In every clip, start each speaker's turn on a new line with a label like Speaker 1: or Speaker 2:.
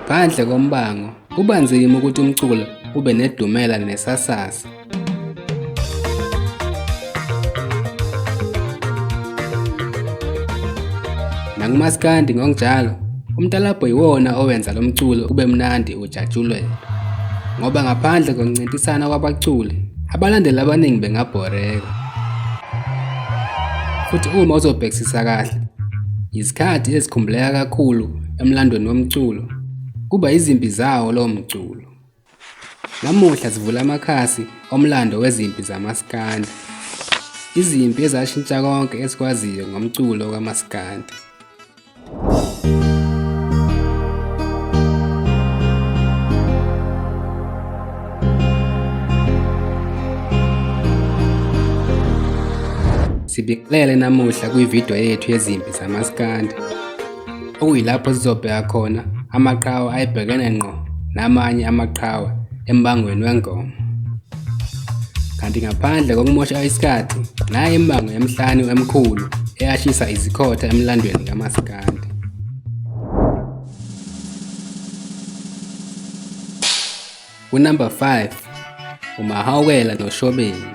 Speaker 1: Ngaphandle kombango, kuba nzima ukuthi umculo ube nedumela nesasasa. Nakumaskandi ngokunjalo, umtalabho yiwona owenza lo mculo ube mnandi ujatshulelwe. Ngoba ngaphandle kokuncintisana kwabaculi, abalandeli abaningi bengabhoreka. Futhi uma uzobhekisisa kahle, izikhathi ezikhumbuleka kakhulu emlandweni womculo kuba izimpi zawo lowo mculo. Namuhla sivula amakhasi omlando wezimpi zamaskandi. Izimpi ezashintsha konke esikwaziyo ngomculo kamaskandi. Sibingelele namuhla kwividiyo yethu yezimpi zamaskandi, okuyilapho sizobheka khona amaqhawe ayebhekene ngqo namanye amaqhawe embangweni wengoma. Kanti ngaphandle kokumosha isikhathi, nayi imibango emihlanu emikhulu eyashisa izikhotha emlandweni kamaskandi. Unumber 5 uMahawukela noShobeni.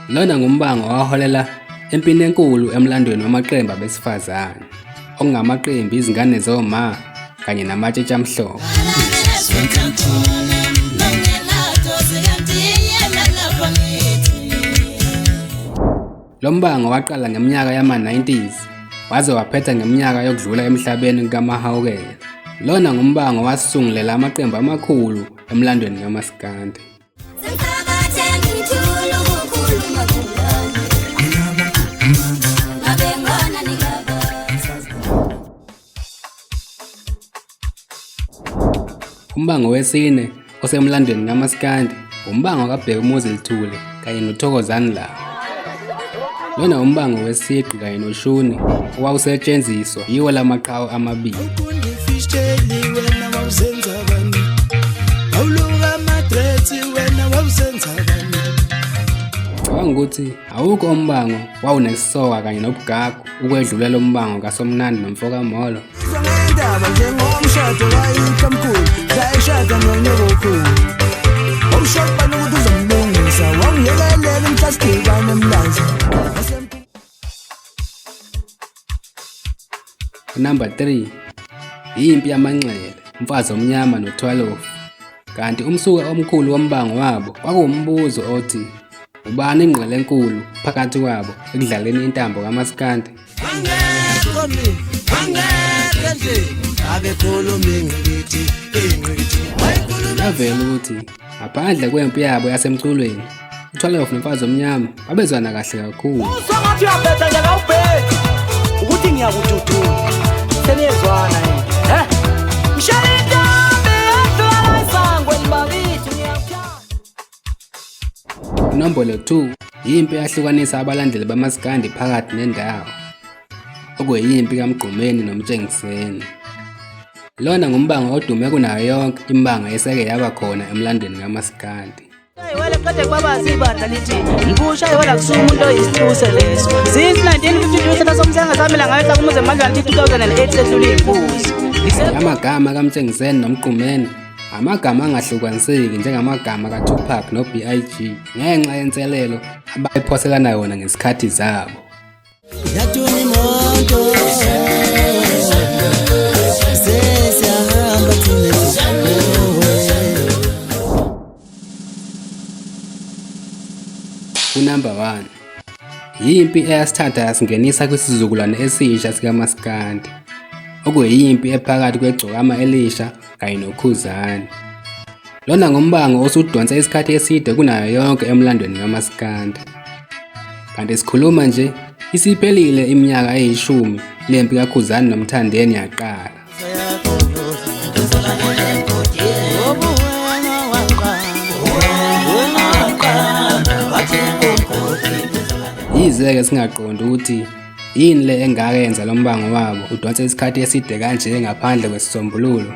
Speaker 1: Lona ngumbango owaholela empini enkulu emlandweni wamaqembu abesifazane, okungamaqembu izingane zoma kanye namatshitshi amhlophe. Lo mbango waqala ngeminyaka yama-90s waze waphetha ngeminyaka yokudlula emhlabeni kukaMahawukela. Lona ngumbango owasisungulela amaqembu amakhulu emlandweni kamaskandi. Umbango wesine osemlandweni kamaskandi umbango kaBhekumuzi Luthuli kanye noThokozani Langa. Lona umbango wesigqi kanye noshuni owawusetshenziswa yiwo lamaqhawe amabili. Cabanga ukuthi awukho umbango wawunesisoka kanye nobugagu ukwedlula lo mbango kaSomnandi nomfokaMolo. Ngendaba njengomshado kayihlo mkhulu ngayishada nonyokokhulu awushokubani ukuthi uzomlungisa wawungiyekelela mhla sidibane emlanzi. Number 3 impi yamanxele umfazi omnyama noThwalofu. Kanti umsuka omkhulu wombango wabo kwakuwumbuzo othi ubani ingqwele enkulu phakathi kwabo ekudlaleni intambo kamaskandi. Yavela ukuthi ngaphandle kwempi yabo yasemculweni, uThwalofu nomfazi omnyama babezwana kahle kakhulu. Uzwa ngathi uyabheda nje kawubhedi ukuthi ngiyakududula seniyezwana yini eh ngishaya intombi yadlala isangweni bakithi ngiyakuthanda. Inombolo 2 yimpi eyahlukanisa abalandeli bamaskandi phakathi nendawo, okuyimpi kaMgqumeni noMtshengiseni. Lona ngumbango odume kunayo yonke imibango eseke yaba khona emlandweni kamaskandi. Iwele qede kwabazi ibandla lithi ngibusha iwela kusuka umuntu oyisihluse leso since 1952 ihlahla somsenga samila ngayo hlakumuze emandlwana 2008 sehlula iy'mbuzi. Amagama kaMtshengiseni noMgqumeni amagama angahlukaniseki njengamagama kaTupac no-B.I.G ngenxa yenselelo abayiphoselana yona ngesikhathi zabo. Unumber 1 yimpi eyasithatha yasingenisa kwisizukulwane esisha sikamaskandi, okuyimpi ephakathi kwegcokama elisha kanye noKhuzani. Lona ngumbango osudonse isikhathi eside kunayo yonke emlandweni kamaskandi. Kanti sikhuluma nje isiphelile iminyaka eyishumi lempi kaKhuzani noMthandeni yaqala. Yize-ke singaqondi ukuthi yini le engaka yenza lo mbango wabo udonse isikhathi eside kanje ngaphandle kwesisombululo.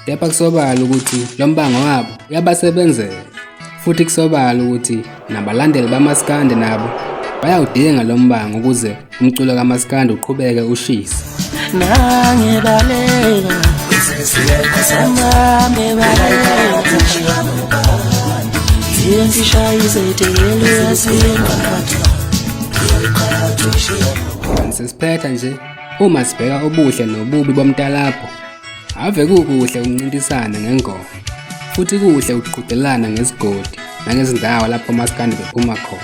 Speaker 1: Kepha kusobala ukuthi lo mbango wabo uyabasebenzela futhi kusobala ukuthi nabalandeli bamaskandi nabo bayawudinga lo mbango ukuze umculo kamaskandi uqhubeke ushise. Nangibaleka. Sesiphetha nje, uma sibheka ubuhle nobubi bomtalabho, ave kukuhle ukuncintisana ngengoma, futhi kuhle ukuqhudelana ngezigodi nangezindawo lapho omaskandi bephuma khona.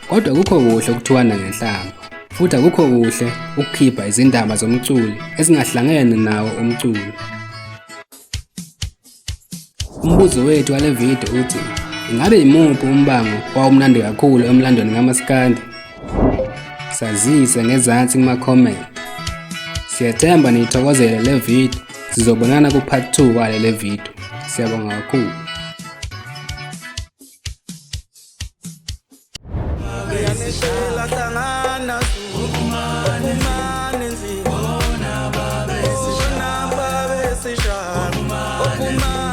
Speaker 1: Kodwa akukho kuhle ukuthuwana ngenhlamba, futhi akukho kuhle ukukhipha izindaba zomculi ezingahlangene nawo umculo. Umbuzo wethu wale video uthi, ingabe imuphi umbango owawumnandi kakhulu emlandweni kamaskandi? Sazise ngezansi kuma-comment. Siyethemba niyithokozele le video. Sizobonana ku-part 2 wale le video. Siyabonga kakhulu.
Speaker 2: Okumane.